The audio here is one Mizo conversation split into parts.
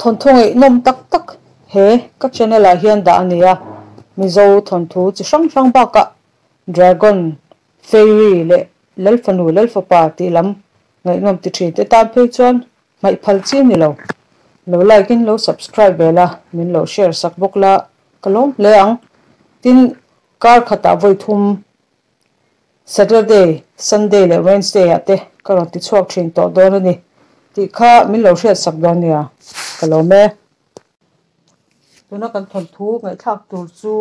Thawnthu ngaihnawm tak tak he ka channel ah hian dah a ni a, Mizo thawnthu chi hrang hrang bakah Dragon, Fairy leh Lalfanu Lalfapa tih lam ngaihnawm ti thin te tan phei chuan hmaih phal chi a ni lo. Lo like in lo subscribe ve la, min lo share sak bawk la ka lawm hle ang. Tin, kar khatah vawi thum Saturday, Sunday leh Wednesday ah te ka rawn ti chhuak thin tawh dawn a ni tih kha min lo hriat sak dawn nia, ka lawm e. Tuna kan thawnthu ngaihthlak tur chu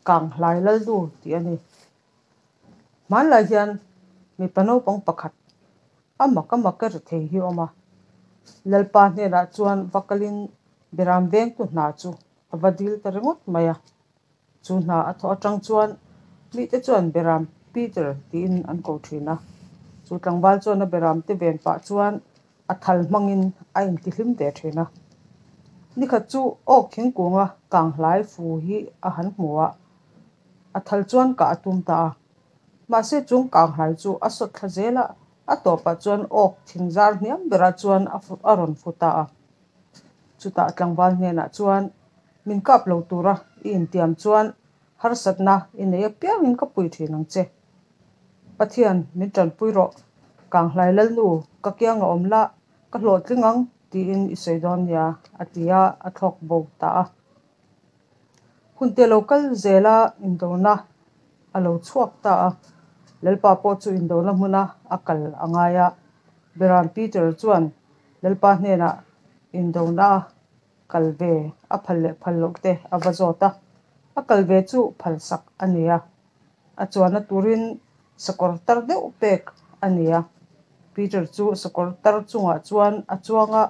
Kanghlai Lalnu tih a ni. Hmanlai hian mipa naupang pakhat a mak a mak a ri thei hi a awm a, Lalpa hnenah chuan va kalin Beram vengtu hna chu a va dil ta ringawt mai a. Chu hna a thawh atang chuan mite chuan Beram Peter tiin an ko thin a. Chu tlangval chuan a Beram te ven pah chuan a thal hmangin a intihlim ve thin a. Nikhat chu awk thingkunga kanghlai fu hi a han hmu a, a thal chuan kah a tum ta a. Mahse chung kanghlai chu a sawt thla zel a, a tawpah chuan awk thing zar hniam berah chuan a rawn fu ta a. Chutah tlangval hnenah chuan Min kap lo tura i intiam chuan harsatna i nei apiangin ka pui thin ang che. Pathian, min tanpui rawh. Kanghlai Lalnu, ka kiang a awm la, ka hlawhtling ang tiin i sawi dawn nia, a ti a, a thlawk bo ta a. Hunte lo kal zela indona a lo chhuak ta a. Lalpa pawh chu indona hmuna a kal a ngai a. Beram Peter chuan Lalpa hnenah indona a Kal ve a phal leh phal loh te a va zawt a, a kal ve chu phal sak a ni a, a chuanna turin sakawr tar deuh pek a ni a. Peter chu sakawr tar chungah chuan a chuang a,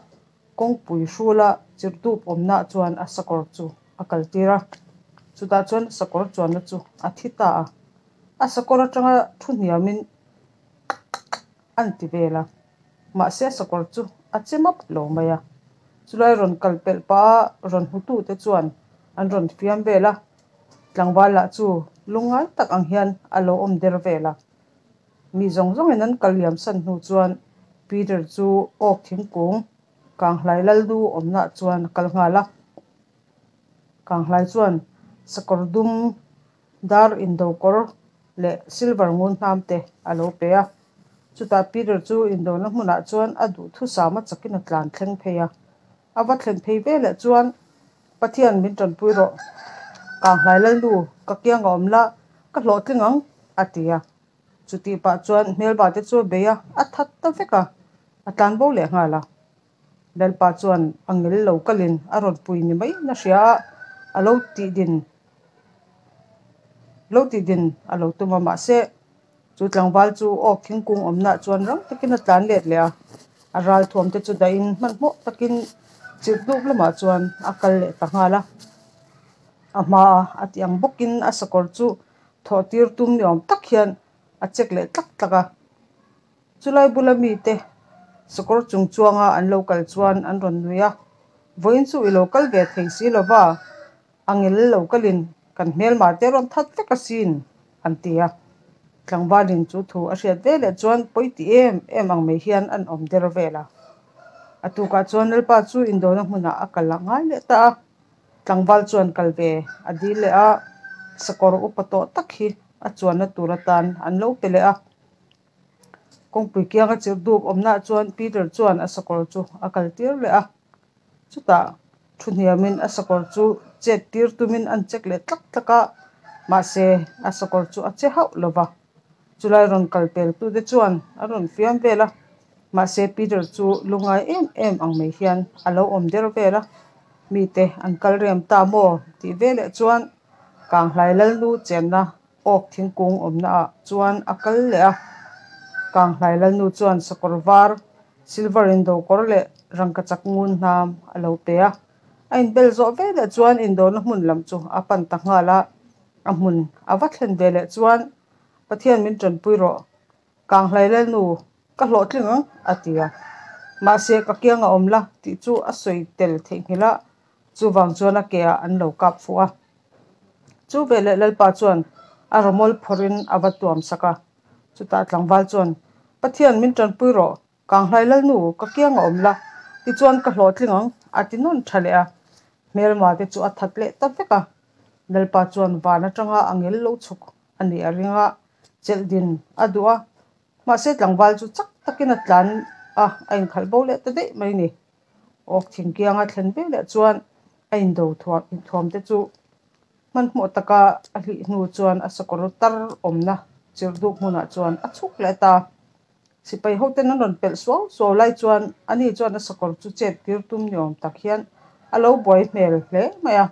kawngpui hrula chirhdup awmnaah chuan a sakawr chu a kal tir a, chutah chuan sakawr chuanna chu a thi ta a, a sakawr atanga thu hniamin an ti vel a. Mahse sakawr chu a che map lo mai a, chulai rawn kal pelh pah a rawn hmutute chuan an rawn fiam vel a, tlangval lah chu lungngai tak ang hian a lo awm der vel a. Mi zawng zawngin an kal liam san hnu chuan Peter chu awk thingkung Kanghlai Lalnu awmnaah chuan a kal nghal a. Kanghlai chuan sakawr dum Dar indokawr leh silver ngun hnam te a lo pe a. Chutah Peter chu indona hmunah chuan a duhthusam a chakin a tlan thleng phei a. A va thlen phei veleh chuan, Pathian min tanpui rawh, Kanghlai Lalnu, ka kiang a awm la, ka hlawhtling ang, a ti a. Chutih pah chuan hmelba te chu a bei a, a that ta vek a, a tlan bo leh nghal a. Lalpa chuan a ngel lo kalin a rawn pui ni mai na hria a, a lo tih din lo tih din a lo tum a, mahse chu tlangval chu awk thingkung awmnaah chuan rang takin a tlan let leh a, a ral thuam te chu dahin hmanhmawh takin chirh dup lamah chuan a kal leh ta nghal a, a hmaa a tih ang bawkin a sakawr chu thawh tir tum ni awm tak hian a check leh tlak tlak a. Chulai bula mite sakawr chung chuanga an lo kal chuan an rawn nui a, Vawiin chu i lo kal ve thei si lo va, a ngel lo kalin kan hmelma te rawn that vek asin, an ti a. Tlangvalin chu thu a hriat ve leh chuan pawi ti em em ang mai hian an awm der vel a. A tukah chuan Lalpa chu indona hmunah a kal a ngai leh ta a, tlangval chuan kal ve a dil leh a, sakawr upa tawh tak hi a chuanna tur atan an lo pe leh a. Kawngpui kianga chirh duk awmnaah chuan Peter chuan a sakawr chu a kal tir leh a, chutah thu hniamin a sakawr chu chet tir tumin an check leh tlak tlak a, mahse a sakawr chu a che hauh lo va, chulai rawn kal pel tute chuan a rawn fiam vel a, mahse Peter chu lungngai em em ang mai hian a lo awm der vel a, mite an kal rem ta maw tih veleh chuan Kanghlai Lalnu chenna Awk thingkung awmna ah chuan a kal leh a, Kanghlai Lalnu chuan sakawr var, silver indokawr leh rangkachak ngun hnam a lo pe a. A inbel zawh veleh chuan indawrna hmun lam chu a pan ta nghal a, a hmun a va thlen veleh chuan, Pathian min tanpui rawh, Kanghlai Lalnu ka hlawhtling ang, a ti a. Mahse ka kiang a awm la tih chu a sawi tel theihnghilh a, chuvang chuan a ke ah an lo kap fuh a. Chu veleh Lalpa chuan a rawmawl phawrhin a va tuam sak a. Chutah tlangval chuan, Pathian min tanpui rawh, Kanghlai Lalnu, ka kiang a awm la, tichuan ka hlawhtling ang, a ti nawn tha leh a. Hmelma te chu a that leh ta vek a. Lalpa chuan van atanga angel lo chhuk a nih a ring a, chelh din a duh a. Mahse tlangval chu chak takin a tlan a, a inkhalh bo leh ta daih mai a ni. Awk thingkianga thlen veleh chuan a indo thuam inthuam te chu hmanhmawh taka a hlih hnu chuan a sakawr tar awmna chirhduk hmunah chuan a chhuk leh ta. Sipai hoten an rawn pelh suau suau lai chuan ani chuan a sakawr chu chet tir tum ni awm tak hian a lo buai hmel hle mai a.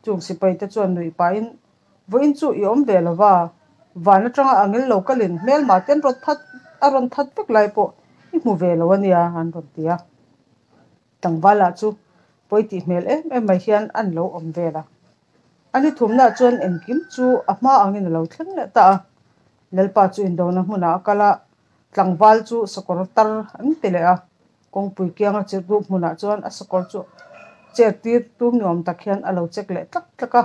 Chung sipai te chuan nuih pahin, Vawiin chu i awm ve lo va, van atanga angel lo kalin hmelmah te an rawn that a rawn that vek lai pawh i hmu ve lo a nia an rawn ti a. Tlangvala chu pawi tih hmel em em mai hian an lo awm vel a. A ni thumnaah chuan engkim chu a hma angin a lo thleng leh ta a. Lalpa chu indona hmunah a kal a, tlangval chu sakawr tar an pe leh a. Kawngpui kianga chirhdup hmunah chuan a sakawr chu chet tir tum ni awm tak hian a lo chek leh tlak tlak a.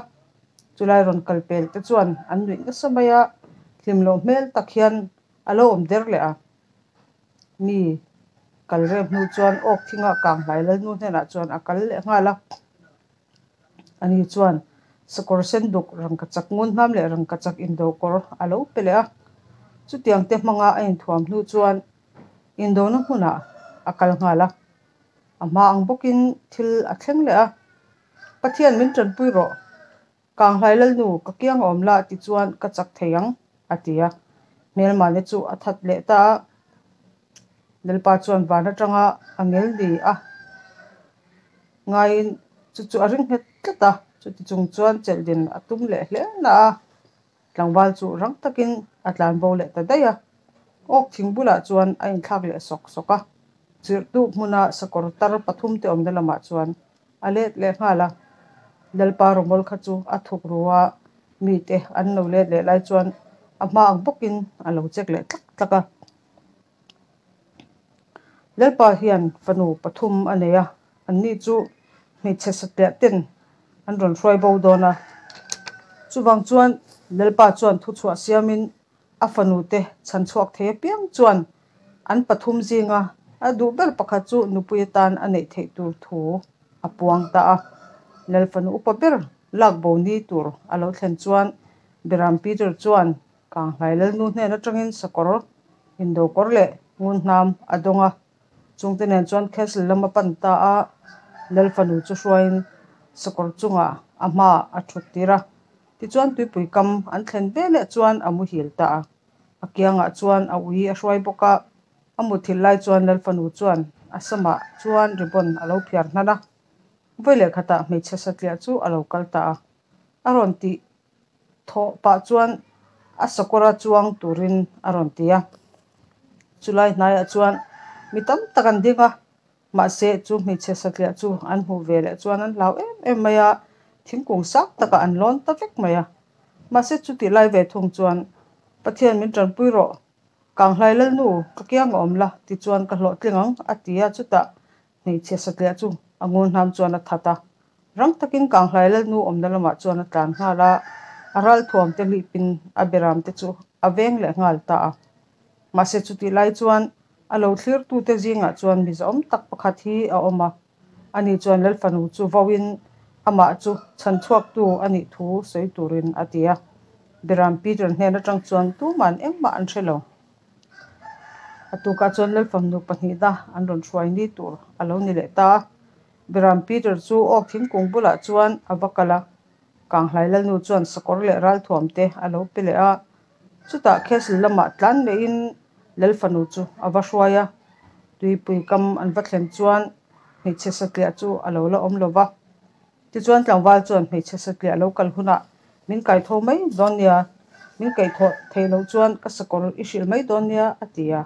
Chulai rawn kal pel te chuan an nuih nasa mai a, hlim loh hmel tak hian a lo awm der leh a. Mi kal rem hnu chuan awk thinga kanghlai lalnu hnenah chuan a kal leh nghal a. Ani chuan sakawr sen duk rangkachak ngun hnam leh rangkachak indo kawr a lo pe leh a. Chutiang te hmanga a inthuam hnu chuan indona hmunah a kal nghal a. A hma ang bawkin thil a thleng leh a, Pathian min tanpui rawh. Kanghlai Lalnu, ka kiang awm la ti chuan ka chak thei ang, a ti a. Hmelmahni chu a that leh ta a. Lalpa chuan van atanga a ngel ni a ngaiin chu chu a ring nghet tlat a, chuti chung chuan chelhdin a tum leh hle na a. Tlangval chu rang takin a tlan bo leh ta daih a. Awk thing bulah chuan a inthlak leh sawk sawk a. Chirhdup hmuna sakawr tar pathum te awmna lamah chuan a let leh nghal a. Lalpa rawmawl kha chu a thuk ru a, mite an lo let leh lai chuan a hma ang bawkin a lo chek leh tlak tlak a. Lalpa hian fanu pathum a nei a, anni chu hmeichhe satliah ten an rawn hruai bo dawn a. Chuvang chuan Lalpa chuan thuchhuah siamin a fanute chhan chhuak thei apiang chuan an pathum zinga a duh ber pakhat chu nupui atan a neih theih tur thu a puang ta a. Lal fanu upa ber lak bo ni tur a lo thlen chuan Beram Peter chuan Kanghlai Lalnu hnen atangin sakawr, indokawr leh ngunhnam a dawng a. Chungte nen chuan castle lam a pan ta a, Lal fanu chu hruaiin sakawr chungah a hmaah a thut tir a. Tichuan tuipui kam an thlen veleh chuan a muhil ta a. A kiangah chuan a ui a hruai bawk a, a muthilh lai chuan Lal fanu chuan a samah chuan ribbon a lo phiar hnan a. Vawi leh khatah hmeichhe satliah chu a lo kal ta a, a rawn tih Thawh pah chuan a sakawra chuang turin a rawn ti a. Chulai hnaiah chuan mi tam tak an ding a, mahse chu hmeichhe satliah chu an hmuh ve leh chuan an hlau em em mai a, thingkung sang takah an lawn ta vek mai a. Mahse chutih lai ve thung chuan Pathian min tanpui rawh, Kanghlai Lalnu ka kiang a awm la tichuan ka hlawhtling ang a ti a, chutah Hmeichhia satliah chu a ngur hnam chuan a that a, rang takin Kanghlai Lalnu awmna lamah chuan a tlan nghal a, a ralthuam te hlipin a beram te chu a veng leh nghal ta a. Mahse chutih lai chuan a lo thlirtute zingah chuan mi zawm tak pakhat hi a awm a, ani chuan Lalfanu chu vauin amah chu chhanchhuaktu a nih thu sawi turin a ti a. Beram Peter hnen atang chuan tuman engmah an hre lo. A tukah chuan Lalfamnu pahnihna an rawn hruai ni tur a lo ni leh ta a. Beram Peter chu awk thingkung bulah chuan a va kal a, Kanghlai Lalnu chuan sakawr leh ralthuam te a lo pe leh a. Chutah castle lamah tlan lehin Lalfanu chu a va hruai a, tuipui kam an va thlen chuan hmeichhe satliah chu a lo la awm lo va. Tichuan tlangval chuan hmeichhe satliah lo kal hunah min kaitho mai dawn nia, min kaihthawh theih loh chuan ka sakawr i hrilh mai dawn nia a ti a,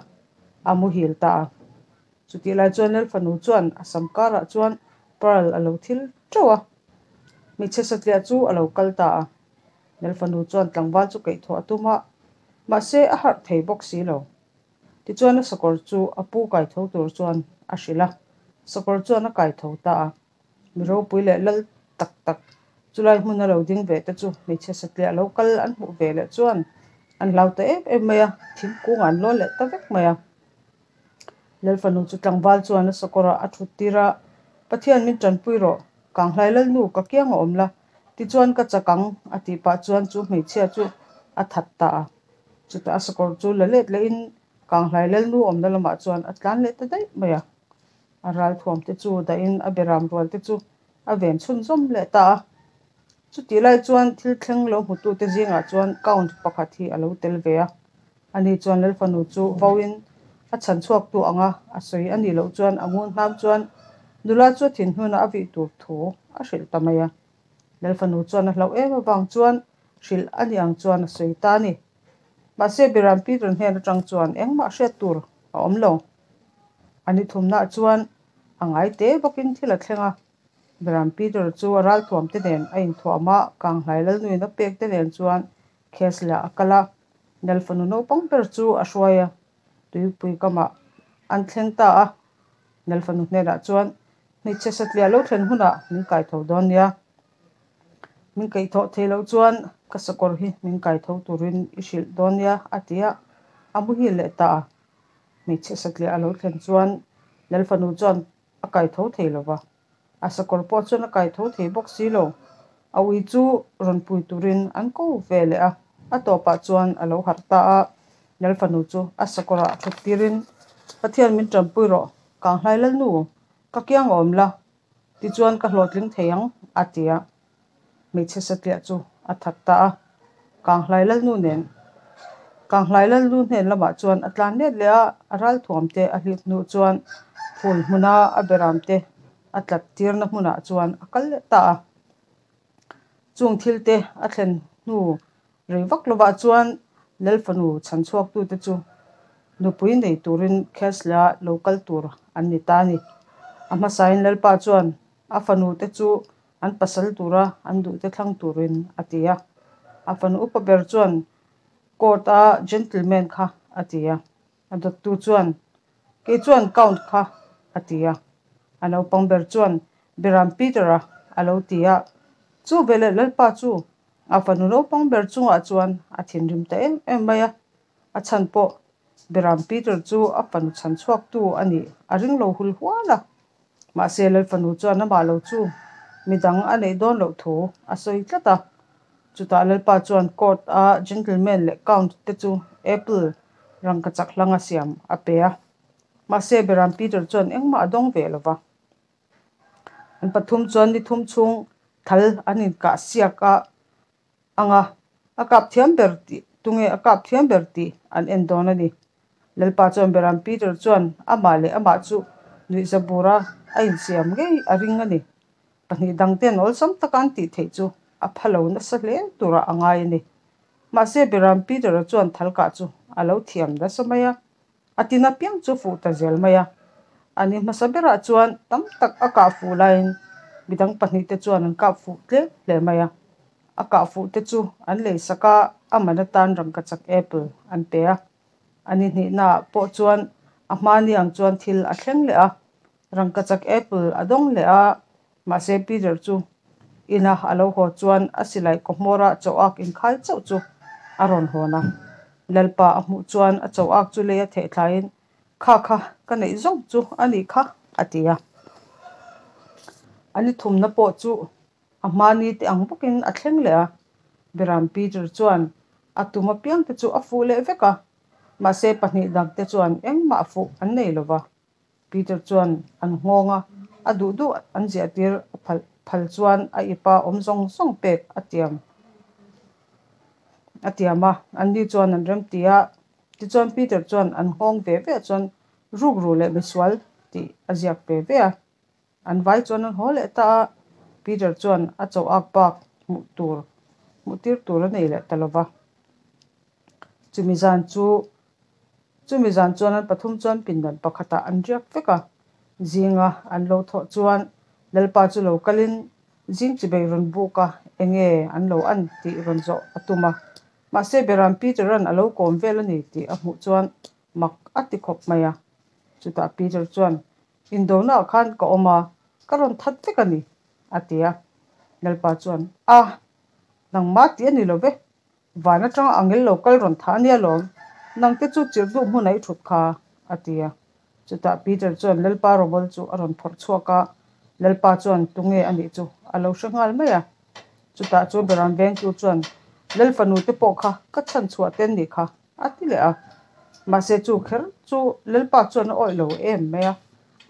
a muhil ta a. Chutih lai chuan Lalfanu chuan a sam karah chuan pearl a lo thil teuh a, hmeichhe satliah chu a lo kal ta a. Lalfanu chuan tlangval chu kaihthawh a tum a, mahse a harh thei bawk si lo. Tichuan a sakawr chu a pu kaitho tur chuan a hrilh a, sakawr chuan a kaitho ta a. Mi ropui leh lal tak tak chulai hmuna lo ding ve te chu hmeichhe satliah lo kal an hmuh ve leh chuan an hlau ta em em mai a, thingkung an lawn leh ta vek mai a. Lalfanu chu tlangval chuan a sakawrah a thut tir a, Pathian min tanpui rawh, Kanghlai Lalnu ka kiang a awm la, tichuan ka chak ang, a tih pah chuan chu hmeichhia chu a that ta a. Chutah a sakawr chu la let lehin Kanghlai Lalnu awmna lamah chuan a tlan leh ta daih mai a. A ralthuam te chu dahin a beram rual te chu a ven chhunzawm leh ta a. Chutih lai chuan thil thleng lo hmutute zingah chuan Count pakhat hi a lo tel ve a. Ani chuan Lalfanu chu vauin a chhan chhuaktu anga a sawi a nih loh chuan a ngun hnam chuan nula chu a thinhnuna a vih tur thu a hrilh ta mai a. Lalfanu chuan a hlauh em avang chuan hrilh a nih ang chuan a sawi ta a ni. Mahse Biram Peter hnen atang chuan engmah hriat tur a awm lo. A ni thumnaah chuan a ngai te bawkin thil a thleng a. Biram Peter chu a ralthuam te nen a inthuam a, Kanghlai Lalnuin a pek te nen chuan Khesla a kal a. Lalfanu naupang ber chu a hruai a, tuipui kamah an thleng ta a. Lalfanu hnenah chuan, Hmeichhe satliah lo thlen hunah min kaitho dawn nia. Min kaihthawh theih loh chuan ka sakawr hi min kaitho turin i hrilh dawn nia, a ti a, a muhil leh ta a. Hmeichhe satliah a lo thlen chuan Lalfanu chuan a kaitho thei lo va, a sakawr pawh chuan a kaitho thei bawk si lo. A ui chu rawn pui turin an ko ve leh a, a tawpah chuan a lo harh ta a. Lalfanu chu a sakawrah thut tirin, Pathian min tanpui rawh, Kanghlai Lalnu, ka kiang a awm la, Tichuan ka hlawhtling thei ang, a ti a. Hmeichhe satliah chu a that ta a. Kanghlai Lalnu nen Kanghlai Lalnu hnen lamah chuan a tlan let leh a, a ralthuam te a hlip hnu chuan phul hmuna a beram te a tlat tirna hmunah chuan a kal leh ta a. Chung thil te a thlen hnu Rei vak lovah chuan Lalfanu chhan chhuaktute chu nupui nei turin Khelslea lo kal tur an ni ta a ni. A hmasain Lalpa chuan a fanute chu an pasal tura an duhte thlang turin a ti a. A fanu upa ber chuan Court-a gentleman kha a ti a. A dawttu chuan, Kei chuan Count kha, a ti a. A naupang ber chuan, Biram Peter-a, a lo ti a. Chu veleh Lalpa chu a fanu naupang ber chungah chuan a thinrim ta em em mai a. A chhan pawh Biram Peter chu a fanu chhan chhuaktu a nih a ring lo hul hual a. Mahse Lalfanu chuan amah lo chu midang a neih dawn loh thu a sawi tlat a. Chutah Lalpa chuan court a gentleman leh count te chu apple rangkachak hlanga siam a pe a. Mahse Beram Peter chuan engmah a dawng ve lo va. An pathum chuan ni thum chhung thal an inkah siak a ang a, a kap thiam ber tih tunge a kap thiam ber tih an en dawn a ni. Lalpa chuan Beram Peter chuan amah leh amah chu nuihza bura a insiam ngei a ring a ni. Pahnih dangte'n awlsam taka an tih theih chu a pha lo nasa hle turah a ngai a ni. Mahse Beram Peter-a chuan thalkah chu a lo thiam nasa mai a, A tin apiang chu fuh ta zel mai a. A ni hmasa berah chuan tam tak a kah fuh laiin midang pahnihte chuan an kap fuh tlem hle mai a. A kah fuh te chu an lei sak a, a man atan rangkachak apple an pe a. A ni hnihnaah pawh chuan a hmani ang chuan thil a thleng leh a, rangkachak apple a dawng leh a, Mahse Peter chu ina a lo haw chuan a silai kawhmawra chaw ak inkhai chauh chu a rawn hawn a. Lalpa a hmuh chuan a chaw ak chu lei a theh thlaiin, Kha kha, ka neih zawng chu a nih kha, a ti a. A ni thumna pawh chu a hmani te ang bawkin a thleng leh a. Beram Peter chuan a tum apiangte chu a fuh leh vek a, mahse pahnih dangte chuan engmah fuh an nei lo va. Peter chuan an nghawng a, a duh duh an ziahtir a phal phal chuan a ipa awm zawng zawng pek a tiam a tiam a, anni chuan an remti a. Tichuan Peter chuan an nghawng ve ve chuan rukru leh misual tih a ziak ve ve a. An vai chuan an haw leh ta a, Peter chuan a cho ak bak hmuh tur hmuh tir tur a nei leh ta lo va. Chumi zan chu Chumi zan chuan an pathum chuan pindan pakhatah an riak vek a, zinga an lo thawh chuan Lalpa chu lo kalin zing chibei rawn buk a, enge an lo an tih rawn zawh a tum a. Mahse Beram Peter-a'n a lo kawm vel a ni tih a hmuh chuan mak a ti khawp mai a. Chutah Peter chuan, Indonaah khan ka awm a, ka rawn that vek a ni, a ti a. Lalpa chuan, A, nangmah tih a ni lo ve, Van atanga angel lo kal rawn thah a nia lawm, nangte chu chirh duh hmun a i thut kha, a ti a. Chutah Peter chuan Lalpa rawmawl chu a rawn phawrh chhuak a, Lalpa chuan tunge a nih chu a lo hre nghal mai a. Chutah chu beram vengtu chuan, Lal fanu te pawh kha ka chhan chhuah te an nih kha, a ti leh a. Mahse chu kher chu Lalpa chuan a awih lo em mai a,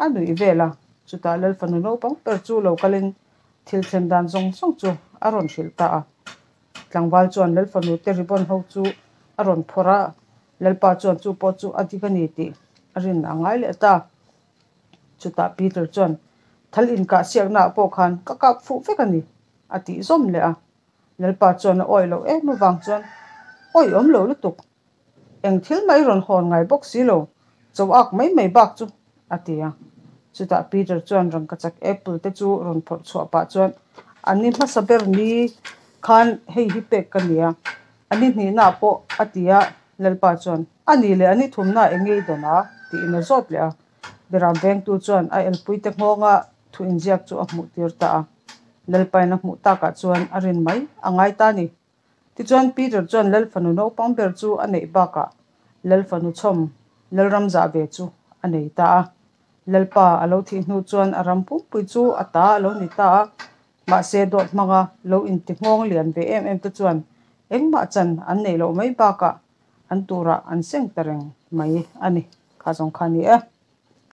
a nuih vel a. Chutah Lal fanu naupang ber chu lo kalin thil thlen dan zawng zawng chu a rawn hrilh ta a. Tlangval chuan Lal fanu te ribbon ho chu a rawn phawrh a, Lalpa chuan chu pawh chu a dik a ni tih a rin a ngai leh ta. Chutah Peter chuan, Thal inkah siaknaah pawh khan ka kap fuh vek a ni, a tih zawm leh a. Lalpa chuan a awih loh em avang chuan, Awih awm lo lutuk, eng thil mah i rawn hawn ngai bawk si lo, cho ak mai mai bak chu, a ti a. Chutah Peter chuan rangkachak apple te chu rawn phawrh chhuah pah chuan, A ni hmasa ber ni khan hei hi pek ka ni a, a ni hnihnaah pawh, a ti a. Lalpa chuan, A ni leh a ni thumnaah eng nge i dawn a? tiin a zawt leh a. Beram vengtu chuan a elpuite nghawnga thu inziak chu a hmuh tir ta a. Lalpain a hmuh takah chuan a rin mai a ngai ta a ni. Tichuan Peter chuan Lal fanu naupang ber chu a neih bakah Lal fanu chhawm Lalram zah ve chu a nei ta a. Lalpa a lo thih hnu chuan a ram pumpui chu a ta a lo ni ta a. Mahse dawt hmanga lo inti nghawng lian ve em em te chuan engmah chan an neih loh mai bakah an turah an seng ta reng mai a ni. Kha zawng kha a ni e.